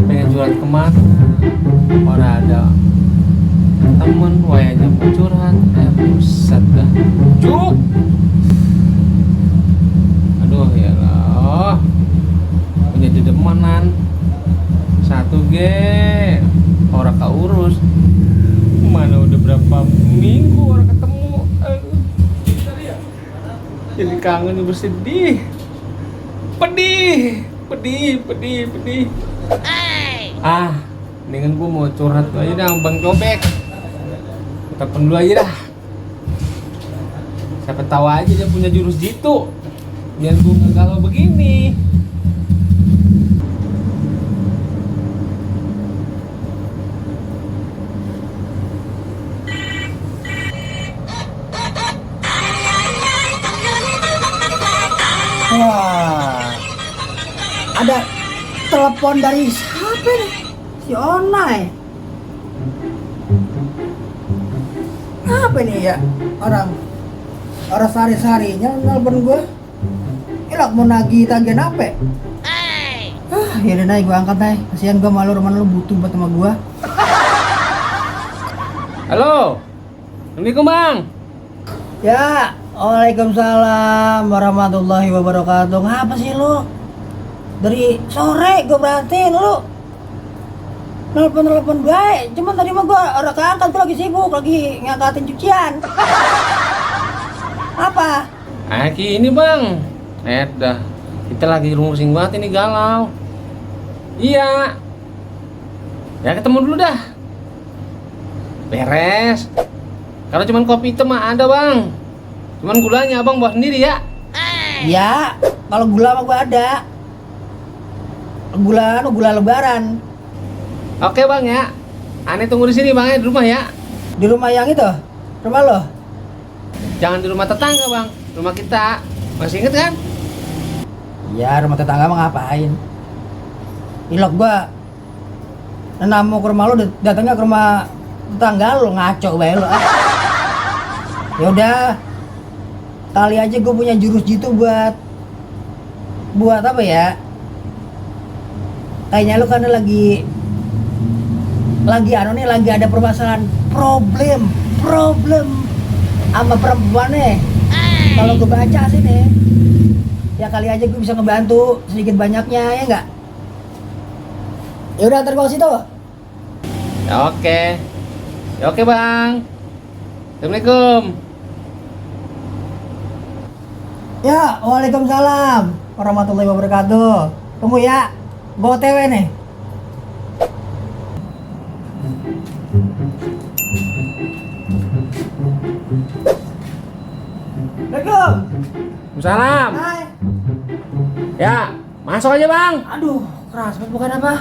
pengen curhat kemana, orang ada temen wayanya mau curhat, buset dah cuk. Aduh ya lah, punya dedemenan satu G orang keurus, mana udah berapa minggu orang ketemu. Aduh, jadi kangen, bersedih, pedih. Mendingan gue mau curhat aja dah Bang Cobek. Telepon dulu aja dah. Siapa tahu aja dia punya jurus jitu biar gue nggak galau begini. Wah, ada telepon dari siapa nih? Si Onai. Apa nih ya? Orang sehari-harinya nelpon gue. Ilak mau nagih tagihan apa? Yaudah naik gue angkat naik. Kasihan gue malu, rumah lu butuh buat sama gue. Halo, Assalamualaikum Bang. Ya, waalaikumsalam warahmatullahi wabarakatuh. Ngapa sih lu? Dari sore gue perhatiin lu nelpon gue, cuman tadi mah gue orang keangkat, gue lagi sibuk, lagi ngangkatin cucian. Apa? Ini Bang, dah kita lagi rumusin banget ini galau. Iya, ya ketemu dulu dah. Beres. Kalau cuman kopi hitam mah ada Bang, cuman gulanya Abang bawa sendiri ya. Ya, kalau gula mah gue ada. Gula lebaran. Oke Bang ya, Ane tunggu di sini Bang ya, di rumah ya. Di rumah yang itu? Rumah lo? Jangan di rumah tetangga Bang, rumah kita. Masih inget kan? Ya, rumah tetangga mah ngapain? Ilok gua mau ke rumah lo, datangnya ke rumah tetangga lo, ngaco bae lo. Ya udah, kali aja gue punya jurus jitu buat apa ya? Kayaknya lo karena lagi ada permasalahan problem sama perempuan nih. Kalau gue baca sih nih, ya kali aja gue bisa ngebantu sedikit banyaknya, ya enggak? Ya udah, ntar gue ke situ. Ya oke Bang. Assalamualaikum. Ya, waalaikumsalam warahmatullahi wabarakatuh. Tunggu ya, gue OTW nih. Assalamualaikum. Salam. Hai. Ya, masuk aja Bang. Aduh, keras banget, bukan apa?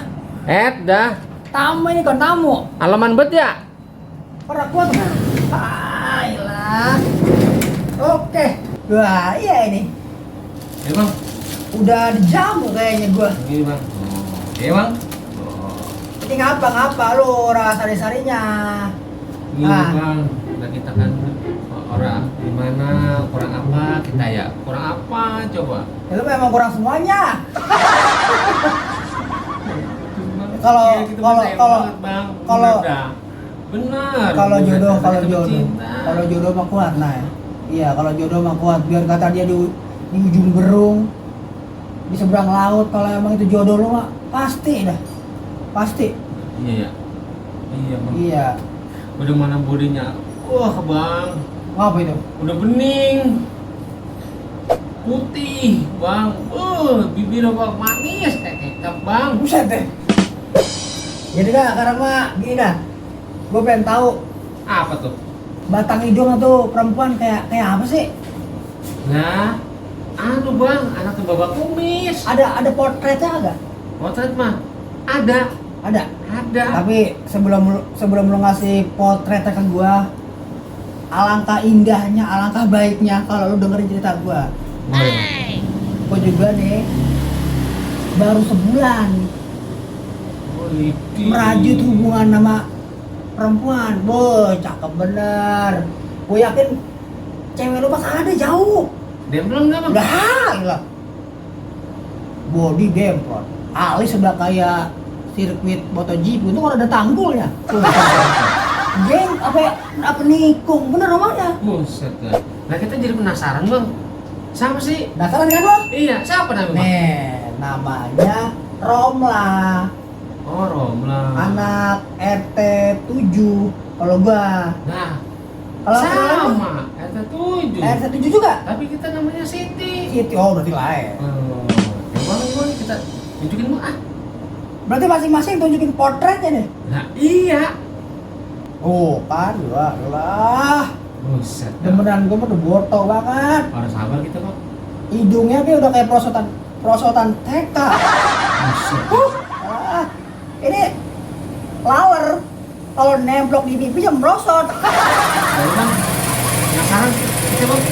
Dah. Tamu ini kan tamu. Alaman bet ya. Orang kuat kan? Ayolah. Oke. Wah, iya ini. Ya Bang. Udah dijamu kayaknya gua. Ini Bang. Iya Bang. Ini ngapa lu orang sari-sarinya? Ini Bang. Udah kita kan orang gimana, kurang apa kita ya? Kurang apa coba? Ya, lu memang kurang semuanya. Kalau benar. Kalau jodoh mah kuat, nah. Iya, kalau jodoh mah kuat. Biar kata dia di ujung berung, di seberang laut. Kalau emang itu jodoh lu mah pasti dah. Pasti. Iya. Iya Bang. Iya. Udah mana bodinya? Wah Bang. Apa itu? Udah bening. Putih Bang. Bibir Bang manis kayak kecap Bang. Buset deh. Jadi dah, sekarang mah gini dah. Gue pengen tahu Apa tuh? batang hidung atau perempuan kayak apa sih? Nah, aduh Bang, anaknya Bapak Kumis. Ada potretnya agak? Potret mah ada. Ada. Tapi sebelum lu ngasih potretnya ke gua, alangkah indahnya, alangkah baiknya kalau lu dengerin cerita gua. Gua juga nih baru sebulan merajut hubungan sama perempuan. Boy, cakep bener. Gue yakin cewek lu bakal ada jauh. Demplon nggak Bang? Enggak, gila. Body demplon. Alis sudah kayak sirkuit MotoGP itu kalau ada tanggulnya. Geng, apa nikung, bener namanya. Buset dah. Nah kita jadi penasaran bang. Siapa sih? Penasaran kan lo? Iya, siapa namanya bang? Nih, namanya Romla. Oh Romla. Anak RT 7 kalau gua. Nah, Kalau sama. RT7. RT 7 juga? Tapi kita namanya Siti. Siti, oh berarti lain. Oh, gimana kita tunjukin bang ah? Berarti masing-masing tunjukin portretnya deh. Nah iya. Oh, kan, lah. Buset. dah. Beneran gua mah udah boto banget. Para sabar kita bang. Hidungnya dia udah kayak prosotan TK. Buset. Ah, ini laler. Kalau nemplok di pipi yang merosot. Jadi bang, penasaran kita bang.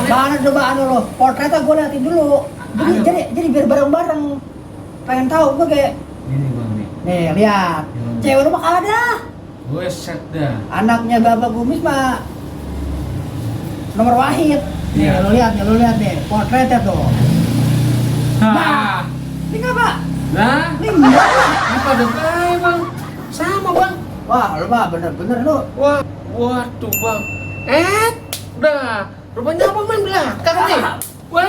Mana cobaan lo? Portretnya gue liatin dulu. Ayo. Jadi biar bareng-bareng. Pengen tahu gue kayak Ini bang nih. nih lihat. Hmm. Cewek lu mah ada. Buset dah. Anaknya Bapak Gumis mah nomor wahid. Nih Iya. lu lihat nih portretnya tuh. Nah, Ini nggak Pak? nah, Ini enggak lah. ini pada kayak bang. Sama bang. Wah, lu mah bener-bener lu. Wah, waduh bang. Dah. Rupanya abang main belakang nih. Wah,